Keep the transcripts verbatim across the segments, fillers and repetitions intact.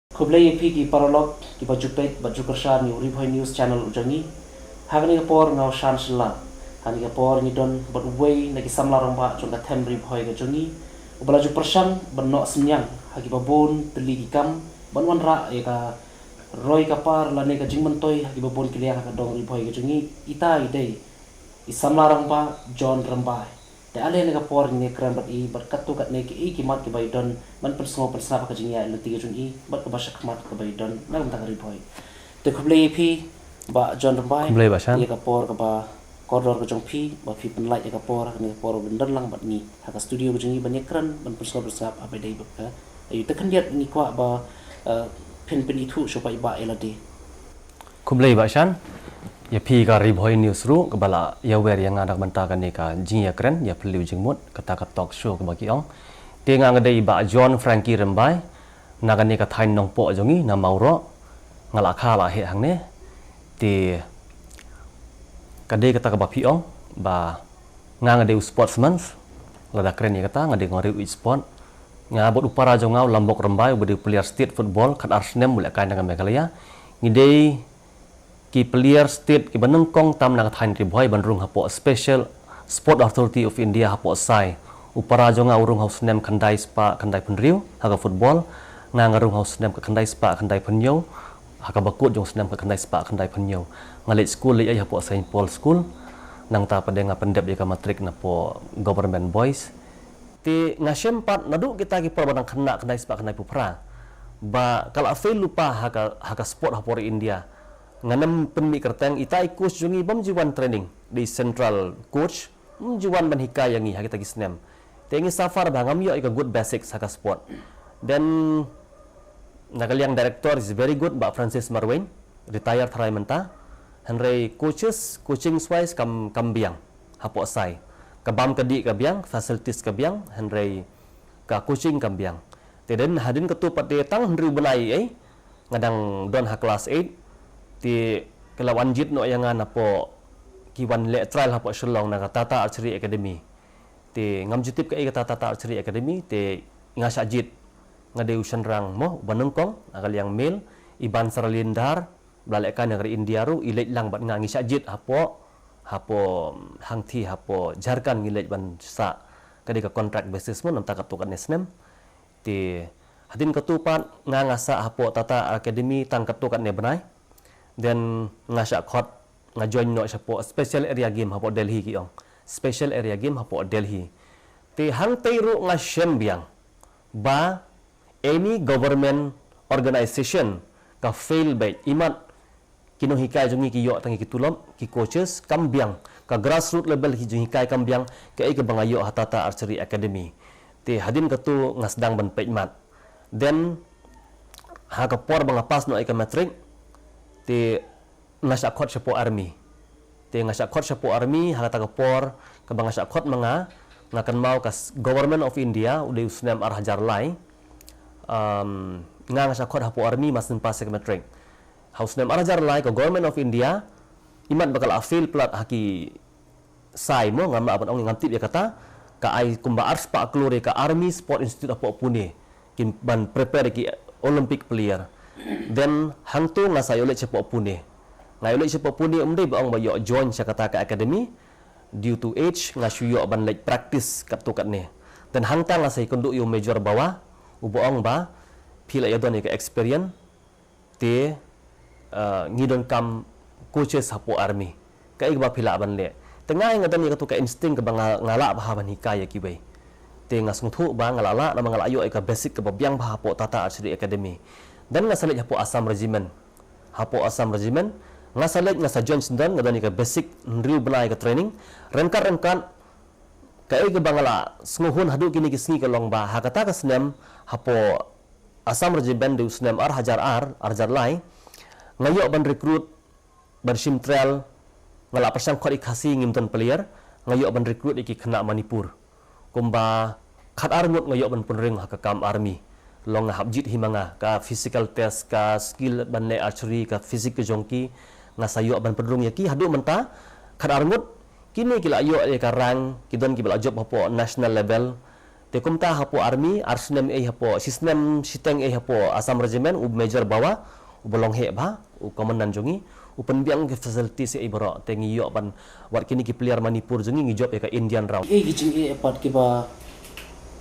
Khublei ïa phi ki paralok kiba ju peit bad ju kyrshan ïa u Ri Bhoi News Channel u jong ngi. Ha kane ka por nga u Shan Shylla. Ha kane ka por ngi don bad uwei na ki samla rangbah jong ka them Ri Bhoi ka jong ngi, uba la ju pyrshang ban noh synñiang ha kiba bun tylli ki kam ban wanrah ïa ka roi ka par lane ka jingmyntoi ha kiba bun ki liang ha ka dong Ri Bhoi ka jong ngi. Ita i dei i samla rangbah John Rymbai. Te ale na ka por ngi ïakren bad i bad katto katne kiei ki mat kiba i don ban pynsngew pynsngap ha ka jingïaid lynti ka jong i bad kaba shakhmat kaba i don na ka bynta ka Ri Bhoi. Te khublei ïa phi Bah John Rymbai. Khublei Bah Shan. Ïa ka por kaba kordor ka jong phi ba phi pynlait ïa ka por ha kane ka por ban don lang bad ngi ha ka studio ka jong ngi ban ïakren ban pynsngew pynsngap ha ba i dei bad ka. Ayu te khyndiat ngi kwah ba, eh, phin pynithuh shuwa paidbah ïa lade. Khublei Bah Shan. Ïa phi ka Ri Bhoi News ruh kaba la ïawer ïa nga na ka bynta kane ka jingïakren ïa phylliew jingmut, kata ka talk show kaba ki ong. Te nga nga dei Bah John Frankie Rymbai na kane ka thaiñ Nongpoh jong ngi na Mawroh. Nga la kha la heh hangne. Te ka dei kata kaba phi ong ba nga nga dei u sportsman. Lada kren ïa kata nga dei nga riew ïeit sport. Nga bad u para jong nga u Lambok Rymbai uba dei u player state football khatar snem u lehkai na ka Meghalaya. Ngi dei ki player state kiba nyngkong tam na ka thaiñ Ri Bhoi ban rung hapoh Special Sport Authority of India hapoh Sai. U para jong nga u rung ha u snem khyndai spah khyndai phew hynriew ha ka football. Nga nga rung ha u snem ka khyndai spah khyndai phew hynñiew ha kaba kut jong u snem ka khyndai spah khyndai phew hynñiew. Nga leit skul leit ei hapoh Saint Paul School. Nangta pat de nga pyndep ïa ka matric napoh Government Boys. Te nga shem pat naduh kita ki por ba dang khynnah khyndai spah khyndai phew phra ba ka la fail lypa ha ka, ha ka sport hapoh ri India. Ngam pynmih kyrteng, ita i coach jong ngi bym ju wan training, dei central coach, bym ju wan ban hikai ïa ngi ha kita ki snem. Te ngi suffer ba ngam ïoh ïa ka good basics ha ka sport. Then na ka liang director is very good, Bah Francis Marwein, retire tharai mynta. Hynrei coaches, coaching wise kam, kam biang hapoh Sai. Ka bam ka dih ka biang, facilities ka biang, hynrei ka coaching kam biang. Te den hadien katto pat te tang hynriew bnai ei nga dang don ha class eight. Te ka la wan jied noh ïa nga napoh ki wan leh trial hapoh Shillong na ka Tata Archery Academy. Te ngam ju tip kaei kata Tata Archery Academy, te nga shah jied. Nga dei u shynrang mo uba nyngkong na ka liang male, i Bansar Lendar ba la lehkai na ka ri India ruh i leit lang bad nga, ngi shah jied hapoh, hapoh hangthie hapoh Jharkhand ngi leit ban sah. Ka dei ka contract basis mo, nangta katto katne snem. Te hadien katto pat nga nga sah hapoh Tata Academy tang katto katne bnai. Then nga shah khot, nga join noh shapoh Special Area Game hapoh Delhi ki ong. Special Area Game hapoh Delhi. Te hangtei ruh nga shem biang ba any government organization ka fail beit, imat ki nonghikai jong ngi ki ïoh tang ïa ki tulop, ki coaches kam biang, ka grassroot level ki jinghikai kam biang, kaei kaba nga ïoh ha Tata Archery Academy. Te hadien katto nga sdang ban peit mat. Then ha ka por ba nga pass noh ïa ka matric, te nga shah khot shapoh army. Te nga shah khot shapoh army, ha kata ka por kaba nga shah khot ma nga, nga kynmaw ka s-, Government of India u dei u snem ar hajar lai. Um, nga nga shah khot hapoh army, mar shu pass ïa ka matric. Ha u snem ar hajar lai ka Government of India, imat ba ka la fail palat ha ki Sai mo, ngam lah ban ong, ngam tip ïa kata, ka ai kumba ar spah klur ïa ka Army Sport Institute hapoh Pune, kin ban prepare ïa ki Olympic player. Then hangto nga sa ïoh leit shapoh Pune. Nga ïoh leit shapoh Pune, ym dei ba ong ba ïoh join sha kata ka academy, due to age nga shu ïoh ban leit practice katto katne. Then hangta nga sa ïakynduh ïa u Major Bawa, uba ong ba phi la ïa don ïa ka experience, te, uh, ngi donkam coaches hapoh army. Kaei kaba phi lah ban leh? Te nga nga don ïa kato ka instinct kaba nga, nga lah bha ban hikai ïa kiwei. Te nga sngewthuh ba nga lah lah, namar nga lah ïoh ïa ka basic kaba biang bha hapoh Tata Archery Academy. Then nga sa leit hapoh Assam Regiment. Hapoh Assam Regiment nga sa leit, nga sa join syndon, nga don ïa ka basic hynriew bnai ka training. Ryngkat ryngkat kaei kaba nga la sngewhun haduh kine ki sngi ka long ba ha kata ka snem hapoh Assam Regiment, dei u snem ar hajar ar, ar hajar lai, nga ïoh ban recruit ban shim trial. Nga la pyrshang khot ïa ki Khasi, ngim don player, nga ïoh ban recruit ïa ki khynnah Manipur. Kumba khatar ngut nga ïoh ban pynrung ha ka kam army. Long nga hap jied hi ma nga, ka physical test, ka skill ban leh archery, ka physique ka jong ki, nga sa ïoh ban pynrung ïa ki haduh mynta. Khatar ngut kine ki la ïoh ïa ka rank, ki don kiba la jop hapoh national level. Te kumta hapoh army, ar snem ei hapoh, shi snem shiteng ei hapoh Assam Regiment, u Major Bawa, u ba long heh bha, u commandant jong ngi, u pynbiang ki facilities ei baroh, te ngi ïoh ban, wat kine ki player Manipur jong ngi, ngi jop ïa ka Indian round. Ei ki jingeh pat kiba,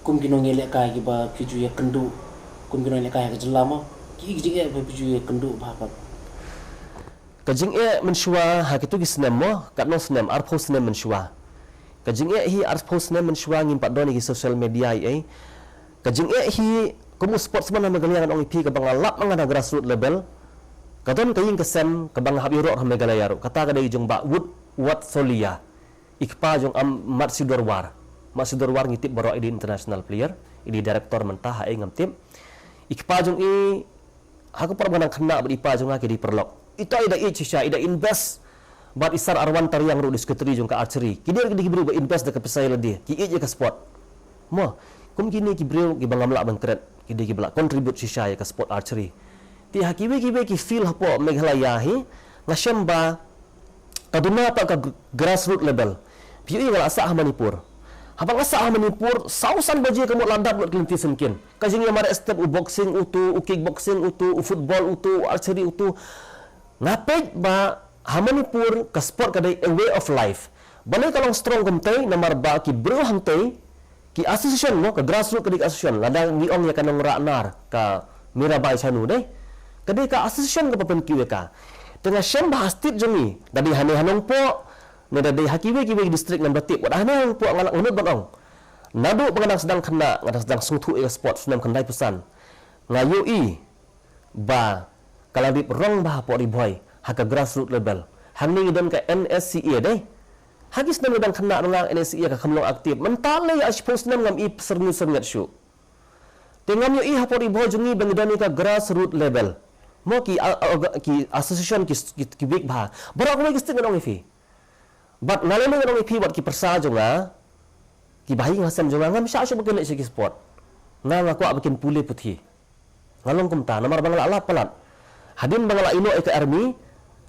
kum ki nongïalehkai kiba phi ju ïakynduh, kum ki nongïalehkai ha ka jylla mo, ki ki jingeh ba phi ju ïakynduh bha pat. Ka jingeh mynshuwa ha kitu ki snem mo, katno snem, arphew snem mynshuwa. Ka jingeh hi arphew snem mynshuwa ngim pat don ïa ki social media ei. Ka jingeh hi kum u sportsman ha Meghalaya ngan ong ïa phi kaba nga lap ma nga na grassroots level. Ka don ka ïing ka sem kaba nga hap ïaroh ha Meghalaya ruh. Kata ka dei jong Bah Woodward Solia. I kpa jong Am Matsi Dorwar. Matsi Dorwar ngi tip baroh i dei international player, i dei director mynta ha ei ngam tip. I kpa jong i ha ka por ba nga dang khynnah bad i pa jong nga ki dei paralok. Ita i da ïeit shisha, i da invest. Bad i Sir Arwan Tariang ruh dei secretary jong ka archery. Ki dei ki dei ki briew ba invest da ka pisa ïa lade, ki ïeit ïa ka sport. Mo, kum kine ki briew kiba ngam lah ban kren, ki dei kiba la contribute shisha ïa ka sport archery. Te ha kiwei kiwei ki field hapoh Meghalaya hi, nga shem ba ka duna pat ka gr-, grassroots level. Phi ïohi nga la sah ha Manipur. Haba nga sah ha Manipur, saw san baje ka mut la dap lut ka lynti syngkien. Ka jingïamareh step u boxing utu, u kickboxing utu, u football utu, u archery utu. Nga peit ba ha Manipur ka sport ka dei a way of life. Balei ka long strong kumtei, namar ba ki briew hangtei, ki association mo, ka grassroots ka dei ka association, lada ngi ong ïa ka Nongrah Nar, ka Mirabai Chanu dei. Ka dei ka association kaba pynkiew ïa ka. Te nga shem ba ha state jong ngi, da dei hane ha Nongpoh, ne da dei ha kiwei kiwei district ngam da tip, wat hane ha Nongpoh nga la, nga nud ban ong. Naduh ba nga dang sdang khynnah, nga dang sdang sngewthuh ïa ka sport snem khyndaiphew san. Nga ïohi ba ka la dep rong bha hapoh Ri Bhoi ha ka grassroots level. Hangne ngi don ka N S C A dei. Ha ki snem ngi dang khynnah ruh nga N S C A ka kham long active. Mynta lei arphew snem ngam i syrngiew syrngiat shuh. Te ngam ïohi hapoh Ri Bhoi jong ngi ba ngi don ïa ka grassroots level. Mo ki, a, a, ki association ki, ki, ki weak bha. Baroh kawei ki state ngan ong ïa phi. Bad nga lei lei ngan ong ïa phi bad ki pyrsa jong nga, ki bahaïing hasem jong nga, ngam shah shuh ba kin leit sha ki sport. Nga nga kwah ba kin pule puthi. Nga long kumta, namar ba nga la lap palat. Hadien ba nga la ïehnoh ïa ka army,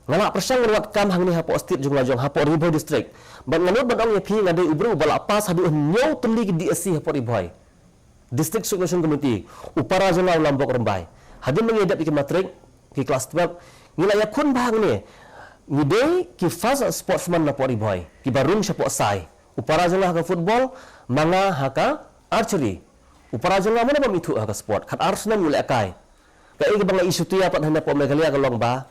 nga la pyrshang ngan wad kam hangne hapoh state jong nga jong hapoh Ri Bhoi district. Bad nga nud ban ong ïa phi nga dei u briew uba la pass haduh hynñiew tylli ki D S C hapoh Ri Bhoi. District Selection Committee, u para jong nga u Lambok Rymbai. Hadien ba ngi dep ïa ki matric, ki class twelve, ngi la ïakhun bha hangne. Ngi dei ki first sportsman napoh Ri Bhoi, kiba rung shapoh sai. U para jong nga ha ka football, ma nga ha ka archery. U para jong nga mano bym ithuh ha ka sport, khatar snem u lehkai. Kaei kaba nga i shutia pat hana hapoh Meghalaya ka long ba,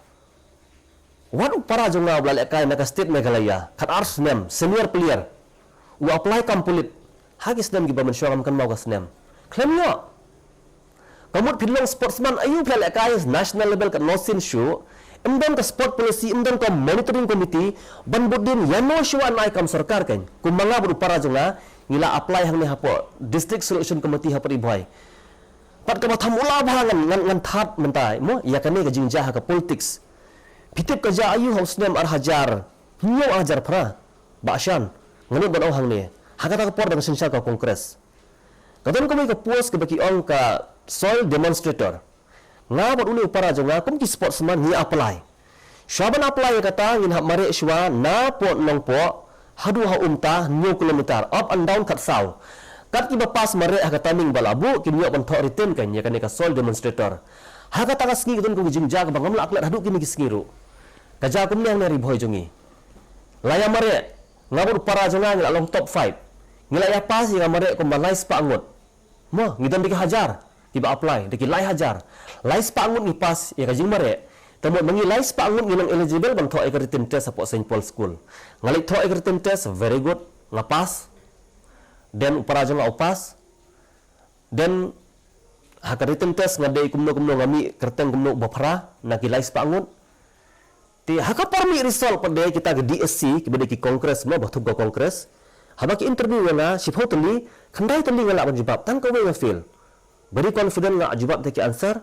wat u para jong nga uba la lehkai na ka state Meghalaya, khatar snem, senior player, u apply kam pulit ha ki snem kiba mynshuwa, ngam kynmaw ka snem. Khlem noh. Ka mut phi long sportsman, aïu phi la lehkai national level katno sien shuh, ym don ka sport policy, ym don ka monitoring committee ban bud dien ïano shuwa, yn ai kam sorkar kan. Kum ma nga bad u para jong nga, ngi la apply hangne hapoh District Selection Committee hapoh Ri Bhoi. Pat kaba thymmai la bha ngan, ngan, ngan thad mynta mo ïa kane ka jingjia ha ka politics. Phi tip ka jia aïu ha u snem ar hajar hynñiew, ar hajar phra, Bah Shan, nga nud ban ong hangne, ha kata ka por da ka synshar ka Congress. Ka don kawei ka post kaba ki ong ka soil demonstrator. Nga bad une u para jong nga kum ki sportsman ngi apply. Shuwa ban apply ïa kata ngin hap mareh shuwa napoh Nongpoh haduh ha Umta hynñiew kilometer, up and down khatsaw. Kat kiba pass mareh ha ka timing ba la buh, kin ïoh ban thoh written kan ïa kane ka soil demonstrator. Ha kata ka sngi ka don ka jingjia kaba ngam lah klet haduh kine ki sngi ruh. Ka jia kumne hangne ha Ri Bhoi jong ngi. La ïa mareh, nga bad u para jong nga ngi la long top five. Ngi la ïa pass ïa ka mareh kumba lai spah ngut. Mo, ngi don da ki hajar kiba apply, da ki lai hajar. Lai spah ngut ngi pass ïa ka jingmareh. Te mo, ma ngi lai spah ngut ngi long eligible ban thoh ïa ka written test hapoh Saint Paul School. Nga leit thoh ïa ka written test, very good, nga pass. Then u para jong nga u pass. Then ha ka written test nga dei kumno kumno, nga mih kyrteng kumno, uba phra na ki lai spah ngut. Te ha ka por mih result pat de kita ki D S C, kiba dei ki Congress mo, ba thup ka Congress. Haba ki interview ïa nga, shiphew tylli, khyndai tylli nga lah ban jubab, tang kawei nga fail. Very confident nga jubab da ki answer.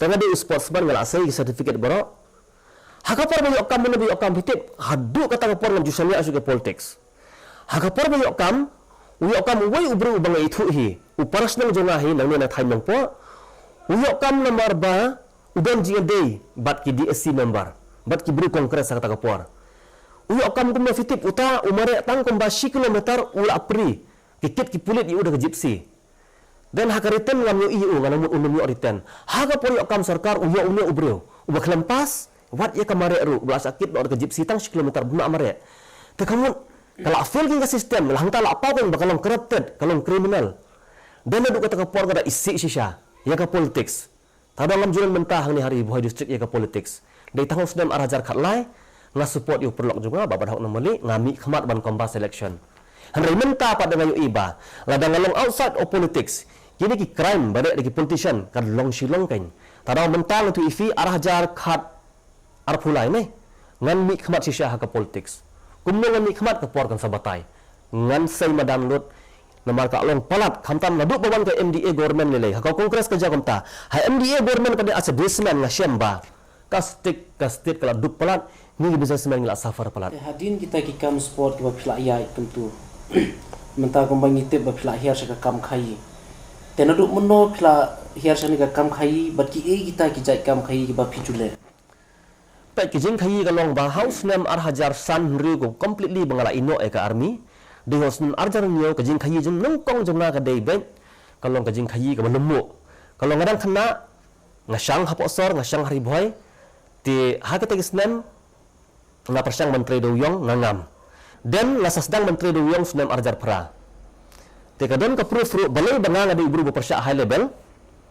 Te nga dei u sportsman, nga lah sei ki certificate baroh. Ha ka por ba ïoh kam, mano ba ïoh kam, phi tip, haduh kata ka por ngam ju shaniah shuh ka politics. Ha ka por ba ïoh kam, u ïoh kam uwei u briew uba nga ithuh hi, u para shnong jong nga hi nangne na thaiñ Nongpoh. U ïoh kam namar ba u don jingïadei bad ki D S C member, bad ki briew Congress ha kata ka por. U ïoh kam kumno phi tip, uta u mareh tang kumba shi kilometer u la pri, ki kit ki pulit ïa u da ka gypsy. Then ha ka written ngam ïohi ïa u, nga nang mut un ym ïoh written. Ha ka por ïoh kam sorkar u ïoh une u briew uba khlem pass, wat ïa ka mareh ruh, ba la shah kit noh da ka jipsi tang shi kilometer ba mareh. Te ka mut ka la fail kein ka system, la hangta la paw kein ba ka long corrupted, ka long criminal. Then naduh kata ka por ka da isih shisha ïa ka politics. Tang ba ngam ju len mynta hangne ha Ri Bhoi District ïa ka politics. Dei tang ha u snem ar hajar khatlai nga support ïa u paralok jong nga Bah Badhok Nongmali, nga mih khmat ban contest election. Hynrei mynta pat da nga ïohi ba lada nga long outside of politics, kine ki crime ba dei da ki politician ka long shi long kein. Tang ba mynta nga tu ifi ar hajar khat arphew lai ne ngan mih khmat shisha ha ka politics. Kumno ngan mih khmat? Ka por kan sa batai. Ngan sei madan lut. Namar ka long palat, khamtam naduh ba wan ka M D A government lei lei, ha ka Congress ka jia kumta. Ha M D A government pat de as a businessman nga shem ba ka state, ka state ka la duk palat, ngi ki businessman ngi la suffer palat. Te hadien kita ki kam sport kiba phi la ïaid kumtu, mynta kumba ngi tip ba phi la hiar sha ka kam khaïi. Te naduh mynno phi la hiar sha kane ka kam khaïi, bad kiei kita ki jait kam khaïi kiba phi ju leh? Peit, ka jingkhaïi ka long ba ha u snem ar hajar san hynriew ko completely ba nga la ïehnoh ïa ka army. Dei ha u snem ar hajar hynñiew ka jingkhaïi jong nyngkong jong nga ka dei beit, ka long ka jingkhaïi kaba lymmuh. Ka long nga dang khynnah, nga shang hapoh sor, nga shang ha Ri Bhoi. Te ha kata ka snem nga pyrshang ban trei dewiong, nga ngam. Then nga sa sdang ban trei dewiong snem ar hajar phra. Te ka don ka proof ruh balei ba nga, nga dei u briew ba pyrshah high level.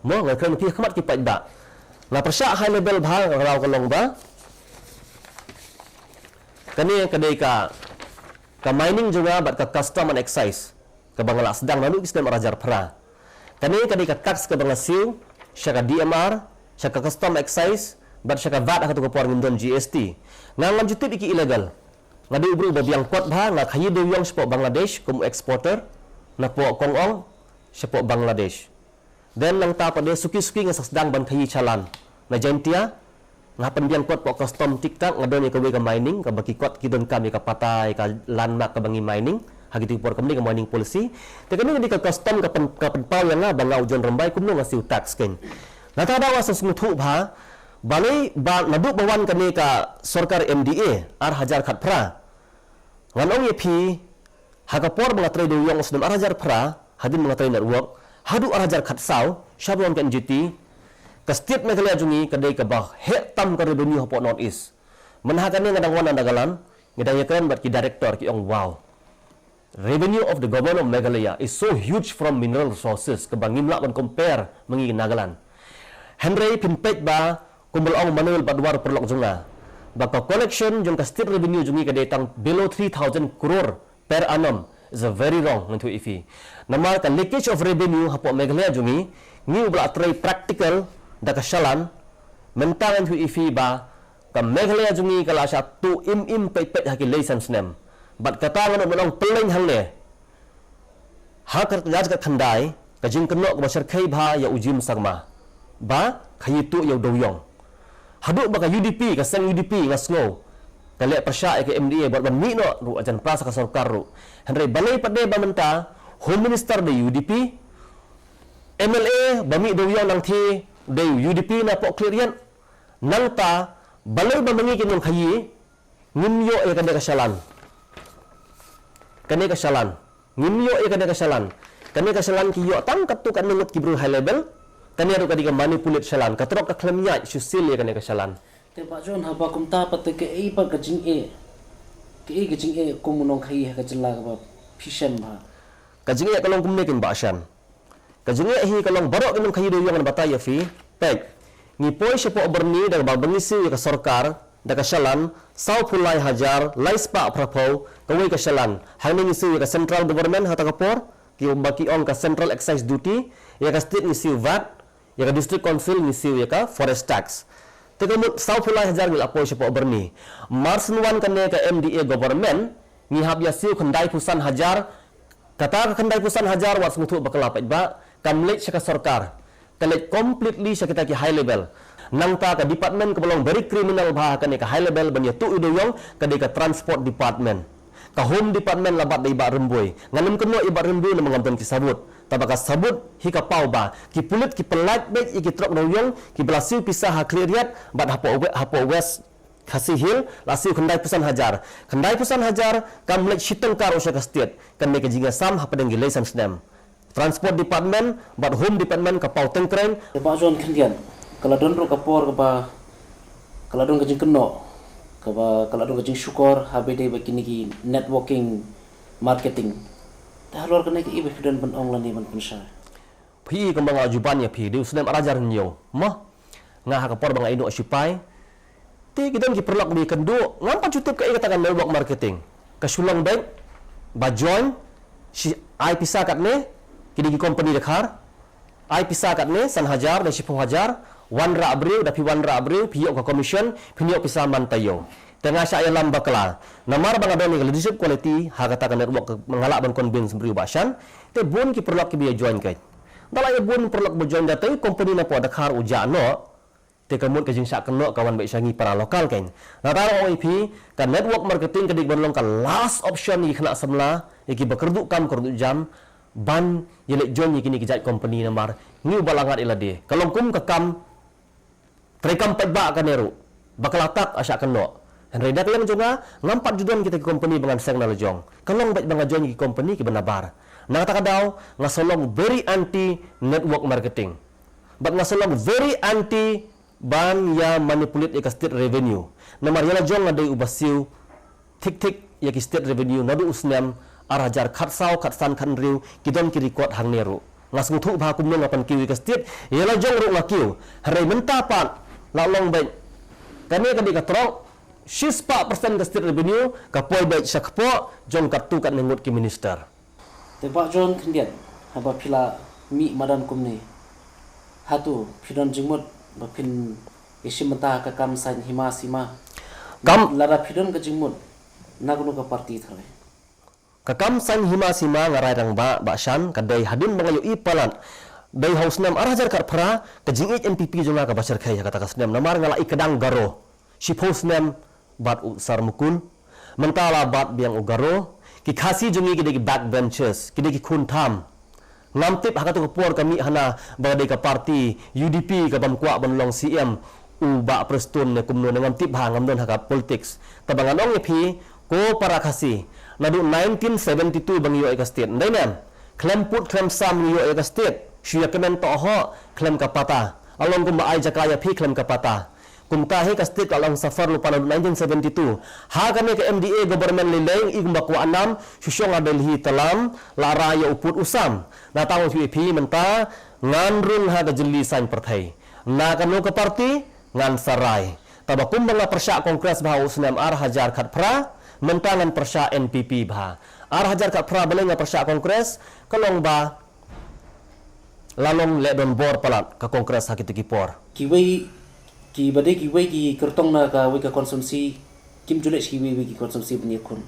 Mo, nga kren phi khmat ki paidbah. Nga pyrshah high level bha, nga raw ka long ba kane ka dei ka, ka mining jong nga bad ka custom and excise kaba nga la sdang naduh ki snem ar hajar phra. Kane ka dei ka tax kaba nga siew sha ka D M R, sha ka custom excise, bad sha ka vat. Ha katu ka por ngim don G S T. Nga ngam ju tip ïa ki illegal. Nga dei u briew ba biang kot bha, nga khaïi dewiong shapoh Bangladesh kum u exporter, napoh Kong Ong shapoh Bangladesh. Then nangta pat de suki suki nga sa sdang ban khaïi challan na Jaintia. Nga hap pynbiang kot hapoh custom tik tak, nga don ïa kawei ka mining kaba ki kot ki donkam ïa ka pata, ïa ka landmark kaba ngi mining ha kiti ki por, kumne ka mining policy. Te kane ka dei ka custom ka pyn, ka pynpaw ïa nga ba nga u John Rymbai, kumno nga siew tax kein. Nangta da nga sa sngewthuh bha balei ba naduh ba wan kane ka sorkar M D A ar hajar khatphra. Ngan ong ïa phi, ha ka por ba nga trei dewiong u snem ar hajar phra, hadien ba nga trei network, haduh ar hajar khatsaw, sha ba wan ka N G T, ka state Meghalaya jong ngi ka dei kaba heh tam ka revenue hapoh North East. Mynha kane nga dang wan na Nagaland, nga dang ïakren bad ki director, ki ong, "Wow. Revenue of the government of Meghalaya is so huge from mineral resources, kaba ngim lah ban compare ma ngi Nagaland." Hynrei phin peit ba kumba la ong Manuel Badwar, paralok jong nga, ba ka collection jong ka state revenue jong ngi ka dei tang below three thousand crore per annum, is a very wrong, ngan ïathuh ïa phi. Namar ka leakage of revenue hapoh Meghalaya jong ngi, ngi uba la trei practical da ka challan, mynta ngan ïathuh ïa phi ba ka Meghalaya jong ngi ka la shah tuh im im peit peit ha ki lei san snem. Bad kata ngan ong, ngan ong pyllein hangne. Ha ka article khatkhyndai, ka jingkynnoh kaba shyrkhei bha ïa u Jim Sangma ba khaïi tuh ïa u dewiong. Haduh ba ka U D P, ka seng U D P nga sngew ka leh pyrshah ïa ka M D A bad ban mih noh ruh, ajan pass ka sorkar ruh. Hynrei balei pat de ba mynta Home Minister dei U D P, M L A ba mih dewiong nangthie dei U D P napoh Khliehriat. Nangta balei ba ma ngi ki nongkhaïi ngim ïoh ïa kane ka challan. Kane ka challan. Ngim ïoh ïa kane ka challan. Kane ka challan ki ïoh tang katto katne ngut ki briew high level. Kane ruh ka dei ka manipulate challan. Ka trok ka khlem ïaid shuh shuh ïa kane ka challan. Te Bah John, haba kumta pat te kaei pat ka jingeh, kaei ka jingeh kum u nongkhaïi ha ka jylla kaba phi shem bha? Ka jingeh ka long kumne kein Bah Shan. Ka jingeh hi ka long baroh ki nongkhaïi dewiong, ngan batai ïa phi. Peit, ngi poi shapoh Byrni da kaba ngi siew ïa ka sorkar da ka challan sawphew lai hajar lai spah phraphew kawei ka challan. Hangne ngi siew ïa ka central government ha kata ka por, kiba ki ong ka central excise duty, ïa ka state ngi siew vat, ïa ka district council ngi siew ïa ka forest tax. Te ka mut sawphew lai hajar ngi la poi shapoh Byrni. Mar shen wan kane ka M D A government, ngi hap ïa siew khyndaiphew san hajar. Kata ka khyndaiphew san hajar, wat sngewthuh bakla paidbah, kam leit sha ka sorkar. Ka leit completely sha kita ki high level. Nangta ka department kaba long very criminal bha ha kane ka high level ban ïa tuh ïa u dewiong ka dei ka transport department. Ka Home Department la bat da i Bah Rymbui. Ngan ym kynnoh i Bah Rymbui namar ngam don ki sabut. Tangba ka sabut hi ka paw ba ki pulit ki pyllait beit ïa ki trok dewiong kiba la siew pisa ha Khliehriat bad hapoh we-, hapoh West Khasi Hills la siew khyndaiphew san hajar. Khyndaiphew san hajar kam leit shi tyngka ruh sha ka state. Kane ka jingïasam hapdeng ki lei san snem. Transport Department bad Home Department ka paw tengkreng. Te Bah John khyndiat, ka la don ruh ka por kaba ka la don ka jingkynnoh, kaba ka la don ka jingshukor ha ba dei ba kine ki networking marketing. Te halor kane kaei ba phi don ban ong lane ban pynshai? Phi, kumba nga ju ban ïa phi, dei u snem ar hajar hynñiew mo. Nga ha ka por ba nga ïeh noh shipai, te ki don ki paralok ba ïakynduh, ngam pat ju tip kaei kata ka network marketing. Ka shu long beit ba join, shi ai pisa katne, ki dei ki company dkhar, ai pisa katne, san hajar ne shiphew hajar, wanrah briew, da phi wanrah briew phi ïoh ka commission, phin ïoh pisa man taïew. Te nga shah ïalam bakla, namar ba nga don ïa ka leadership quality ha kata ka network, nga lah ban convince briew Bah Shan. Te bun ki paralok kiba ïa join keiñ. Da la ïa bun paralok ba join, da tei company na pdeng dkhar u jah noh, te ka mut ka jingshah kynnoh ka wan beit sha ngi para local keiñ. Nangta nga ong ïa phi, ka network marketing ka dei ban long ka last option ïa ki khynnah samla, ïa kiba kyrduh kam kyrduh jam, ban ïa leit join ïa kine ki jait company, namar ngi uba la ngat ïa lade. Ka long kum ka kam treikam paidbah kane ruh, bakla tak a shah kynnoh. Hynrei da ka liang jong nga, ngam pat ju don kita ki company ba ngan seng na la jong. Ka long beit ba nga join ki company kiba nabar. Na kata ka daw nga sa long very anti network marketing, bad nga sa long very anti ban ïa manipulate ïa ka state revenue. Namar ïa la jong nga dei uba siew thik thik ïa ki state revenue naduh u snem ar hajar khatsaw, khatsan, khathynriew, ki don ki record hangne ruh. Nga sngewthuh bha kumno nga pynkiew ïa ka state, ïa la jong ruh nga kiew. Hynrei mynta pat la long beit, kane ka dei ka trok, shispah percent ka state revenue ka poi beit sha kpoh jong katto katne ngut ki minister. Te Bah John khyndiat, haba phi la mih madan kumne, hato phi don jingmut ba phin ïashim bynta ha ka kam saiñ hima sima? Kam lada phi don ka jingmut, na kano ka party tharai? Ka kam saiñ hima sima, nga rai rangbah Bah Shan, ka dei hadien ba nga ïohi palat, dei ha u snem ar hajar khatphra, ka jingïeit N P P jong nga kaba shyrkhei ha kata ka snem, namar nga la ïakdang Garo shiphew snem bad u Sir Mukul. Mynta la bat biang u Garo. Ki Khasi jong ngi ki dei ki backbenchers, ki dei ki khun tham. Ngam tip ha kato ka por ka mih hana ba dei ka party U D P ka bym kwah ban long C M u Bah Prestone ne kumno ne, ngam tip bha, ngam don ha ka politics. Tangba ngan ong ïa phi, ko para Khasi, naduh nineteen seventy-two ba ngi ïoh ïa ka state, ym dei ne em, khlem pud khlem sam ngi ïoh ïa ka state. Shu ïa kmen tohhoh khlem ka pata. Along kumba ai jaka ïa phi khlem ka pata. Kumta hi ka state ka long suffer lypa naduh nineteen seventy-two. Ha kane ka M D A government lei lei, i kumba kwah nam, shu shong ha Delhi tlam, la rai ïa u pud u sam. Nangta nga ong ïa phi mynta, ngan rung ha ka jylli saiñ pyrthei. Na kano ka party, ngan sa rai. Tangba kumba nga pyrshah Congress bha u snem ar hajar khatphra, mynta ngan pyrshah N P P bha. Ar hajar khatphra balei nga pyrshah Congress, ka long ba la long leh donbor palat ka Congress ha kito ki por. Kiwei, kiba dei kiwei ki kyrtong na kawei ka constituency, kim ju leh sha kiwei wei ki constituency ban ïakhun.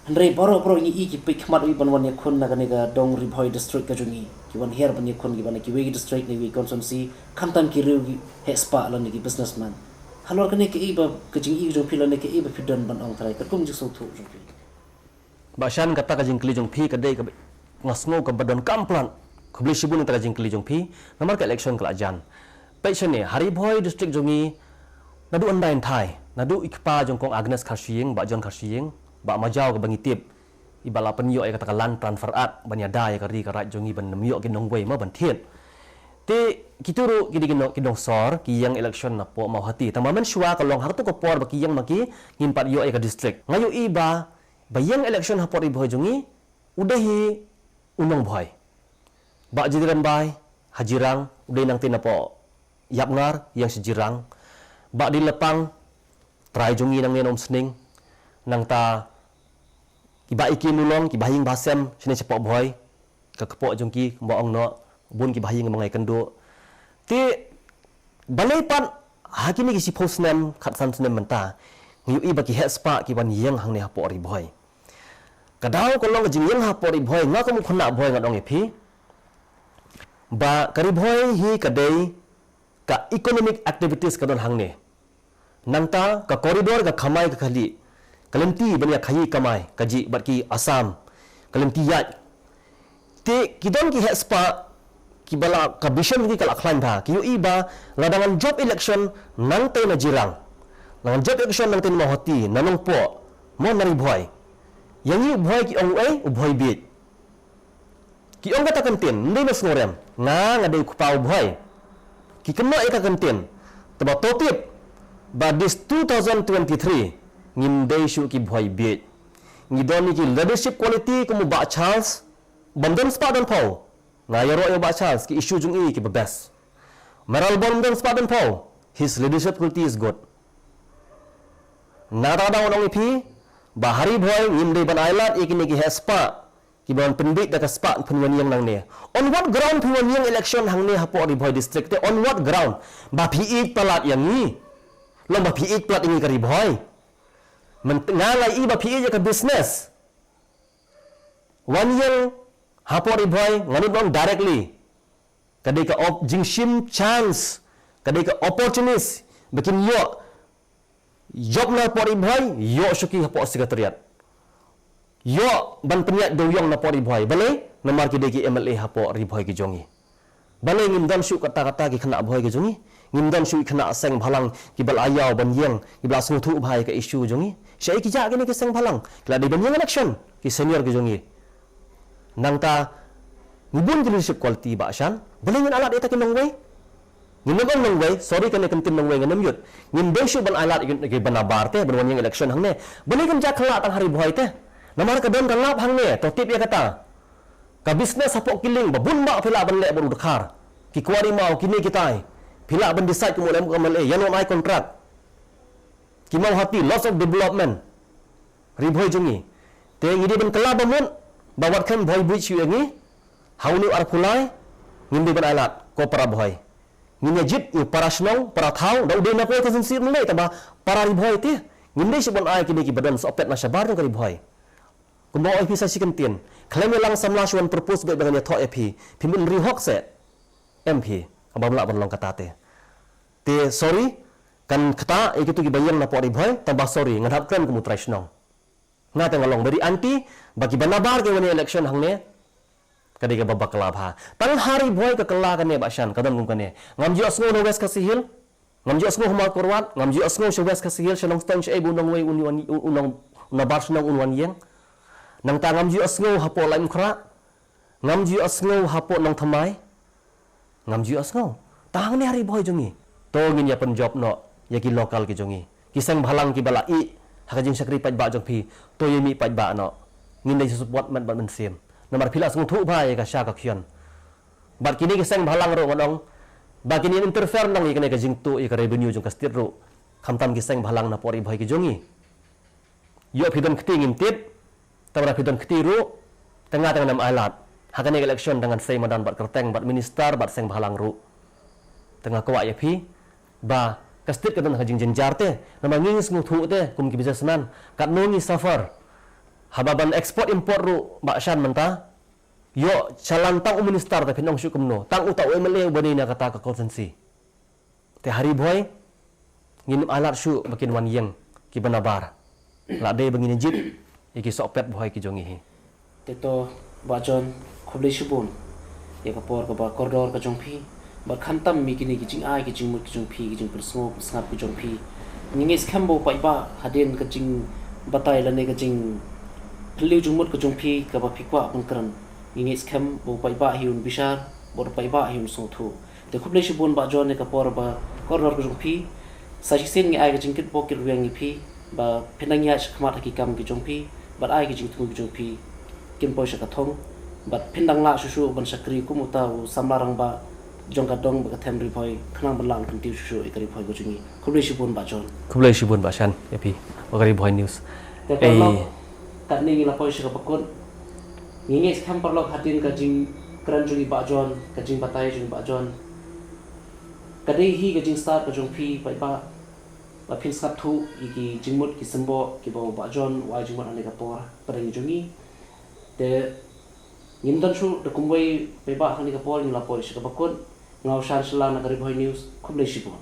Hynrei baroh baroh ngi i ki peit khmat wei ban wan ïakhun na kane ka dong Ri Bhoi district ka jong ngi. Ki wan hiar ban ïakhun kiba na kiwei ki district ne wei constituency, khamtam ki riew ki heh spah lane ki businessman. Halor kane kaei ba ka jingïohi jong phi lane kaei ba phi don ban ong trai katkum jingsngewthuh jong phi? Bah Shan, kata ka jingkylli jong phi ka dei kaba nga sngew kaba donkam palat. Khublei shibun ïa kata ka jingkylli jong phi. Namar ka election ka la jan. Peit shane, ha Ri Bhoi district jong ngi, naduh hyndai hynthai, naduh i kpa jong kong Agnes Kharshiing, Bah John Kharshiing, Bah Majaw kaba ngi tip, iba la pynïoh ïa kata ka Land Transfer Act ban ïada ïa ka ri ka raid jong ngi ban ym ïoh ki nongwei mo ban thied. Te kito ruh ki dei ki nong, ki nongsor, ki ïeng election napoh Mawhati. Tangba mynshuwa ka long ha kato ka por ba ki ïeng ma ki, ngim pat ïoh ïa ka district. Nga ïohi ba ba ïeng election hapoh Ri Bhoi jong ngi, u dei hi u nongbhoi. Bah Jidrembai ha Jirang, u dei nangtei napoh Ïapngar, ïeng sha Jirang. Bah Dilapang, trai jong ngi nangne na Umsning. Nangta i Bah Iki Mulong, ki bahaïing bahasem shane shapoh Bhoi, ka kpoh jong ki kumba ong noh, bun ki bahaïing ba nga ïakynduh. Te balei pat ha kine ki shiphew snem, khatsan snem mynta, ngi ïohi ba ki heh spah ki wan ïeng hangne hapoh Ri Bhoi. Ka daw ka long ka jingïeng hapoh Ri Bhoi, nga kum u khynnah Bhoi ngan ong ïa phi ba ka Ri Bhoi hi ka dei ka economic activities ka don hangne. Nangta ka corridor ka Khamai ka Khalih, ka lynti ban ïa khaïi kamai kajih bad ki Assam, ka lynti ïaid. Te ki don ki heh spah kiba la ka vision ki ka la khlaiñ bha, ki ïohi ba lada ngan jop election nangtei na Jirang, lada ngan jop election nangtei na Mawhati, na Nongpoh, mo na Ri Bhoi, ïa ngi u Bhoi ki ong uei, u Bhoi bieit. Ki ong kata ka ktien, ym dei na sngewrem. Nga, nga dei u kpa u Bhoi. Ki kynnoh ïa kata ka ktien. Te ba to tip ba this two thousand twenty-three ngim dei shuh ki Bhoi bieit. Ngi don ïa ki leadership quality kum u Bah Charles. Bym don spah don phew. Nga ïaroh ïa u Bah Charles, ki issue jong i kiba best. Mayralborn, bym don spah don phew. His leadership quality is good. Nangta da ong ïa phi ba ha Ri Bhoi ngim dei ban ailad ïa kine ki heh spah kiba wan pynbiej da ka spah pynwan ïeng nangne. On what ground phi wan ïeng election hangne hapoh Ri Bhoi district te? On what ground? Ba phi ïeit palat ïa ngi? Long ba phi ïeit palat ïa ngi ka Ri Bhoi? Mynta nga la ïohi ba phi ïeit ïa ka business. Wan ïeng hapoh Ri Bhoi, nga nud long directly. Ka dei ka op-, jingshim chance, ka dei ka opportunist ba kin ïoh job na hapoh Ri Bhoi, ïoh shuki hapoh secretariat. Ïoh ban pynïaid dewïong na hapoh Ri Bhoi. Balei? Namar ki dei ki M L A hapoh Ri Bhoi ki jong ngi. Balei ngim don shuh kata kata ki khynnah Bhoi ki jong ngi? Ngim don shuh ki khynnah seng bhalang kiba la ïaw ban ïeng, kiba la sngewthuh bha ïa ka issue jong ngi. Shaei ki jah kine ki seng bhalang, ki la dei ban ïeng election, ki senior ki jong ngi. Nangta ngi bun ki leadership quality Bah Shan. Balei ngin ailad ïa kita ki nongwei? Ngin nym ong nongwei, sorry, kane ka ktien nongwei ngan nym ïoh. Ngin dei shuh ban ailad ïa ki ba nabar te ban wan ïeng election hangne. Balei kan jah khlak tang ha Ri Bhoi te? Namar ka don ka lap hangne, to tip ïa kata. Ka business hapoh Killing ba bun bah phi lah ban leh bad u Dkhar. Ki quarry maw, kine kitai. Phi lah ban decide kum u M L A, ïa nong ai contract. Ki Mawhati, lots of development. Ri Bhoi jong ngi. Te ngi dei ban kylla ba mut ba wat khlem Bhoi buit shuh ïa ngi. Ha une u arphew lai ngim dei ban ailad ko para Bhoi. Ngin ïa jied ïa u para shnong, para thaw, da u dei na kawei ka constituency ruh lei, tangba para Ri Bhoi te. Ngim dei shuh ban ai kine kiba don sohpet na shabar jong ka Ri Bhoi. Kumba ong ïa phi sa shi kyntien. Khlem ïalang samla shuh wan propose beit ba ngan ïathoh ïa phi. Phim bym ri hok seh. Em phi. Bym lah ban long kata te. Te sorry. Kan ktah ïa kito kiba ïeng na poh Ri Bhoi, tangba sorry, ngan hap kren kum u trai shnong. Nga te nga long very anti ba kiba nabar ki wan ïa election hangne. Ka dei kaba bakla bha. Tang ha Ri Bhoi ka kylla kane Bah Shan, ka don kum kane. Ngam ju ïohsngew na West Khasi Hills. Ngam ju ïohsngew ha Mawkyrwat, ngam ju ïohsngew sha West Khasi Hills, sha Nongstoiñ, sha ei ba u nongwei un wan, u nong, u nabar shnong un wan ïeng. Nangta ngam ju ïohsngew hapoh Laitumkhrah. Ngam ju ïohsngew hapoh Nongthymmai. Ngam ju ïohsngew. Tang hangne ha Ri Bhoi jong ngi. To ngin ïa pynjop noh ïa ki local ki jong ngi. Ki seng bhalang kiba la ïeh ha ka jingshakri paidbah jong phi. To ïa mih paidbah noh. Ngin dei support met bad mynsiem. Namar phi la sngewthuh bha ïa ka sha ka khyion. Bad kine ki seng bhalang ruh ngan ong ba kin ïa interfere noh ïa kane ka jingtuh ïa ka revenue jong ka state ruh. Khamtam ki seng bhalang na poh Ri Bhoi ki jong ngi. Ïoh phi don kti ngim tip, tang ba phi don kti ruh, te nga te ngan ym ailad. Ha kane ka election te ngan sei madan bad kyrteng, bad minister, bad seng bhalang ruh. Te nga kwah ïa phi ba ka state ka don ha ka jingjynjar te, namar ngi ngi sngewthuh te kum ki businessman, katno ngi suffer. Haba ban export import ruh Bah Shan mynta, ïoh challan tang u minister te phin ong shuh kumno, tang uta u M L A uba dei na kata ka constituency. Te ha Ri Bhoi ngin ym ailad shuh ba kin wan ïeng kiba nabar. La dei ba ngin ïa jied ïa ki sohpet Bhoi ki jong ngi hi. Te to Bah John, khublei shibun ïa ka por kaba kordor ka jong phi. Bad khamtam ïa kine ki jingai ki jingmut ki jong phi, ki jingpynsngew pynsngap ki jong phi. Ngi ngeit skhem ba u paidbah hadien ka jingbatai lane ka jingphylliew jingmut ka jong phi kaba phi kwah ban kren. Ngi ngeit skhem ba u paidbah hi un bishar, ba u paidbah hi un sngewthuh. Te khublei shibun Bah John ïa ka por ba kordor ka jong phi. Sa shisien ngi ai ka jingkitbok kitrwiang ïa phi ba phin dang ïaid shakhmat ha ki kam ki jong phi bad ai ki jingthmu ki jong phi kin poi sha ka thong bad phin dang lah shuh shuh ban shakri kum uta u samla rangbah jong ka dong bad ka them Ri Bhoi khnang ban lah ban kyntiew shuh shuh ïa ka Ri Bhoi ka jong ngi. Khublei shibun Bah John. Khublei shibun Bah Shan ïa phi, ka Ri Bhoi News. Te paralok, katne ngi la poi sha kaba kut. Ngi ngeit skhem paralok hadien ka jingkren jong i Bah John, ka jingbatai jong i Bah John. Ka dei hi ka jingstad ka jong phi paidbah ba phin sngap thuh ïa ki jingmut ki symboh kiba u Bah John u ai jingmut ha kane ka por pdeng jong ngi. Te ngim don shuh da kumwei paidbah ha kane ka por, ngi la poi sha kaba kut. Nga u Shan Shylla na ka Ri Bhoi News. Khublei shibun.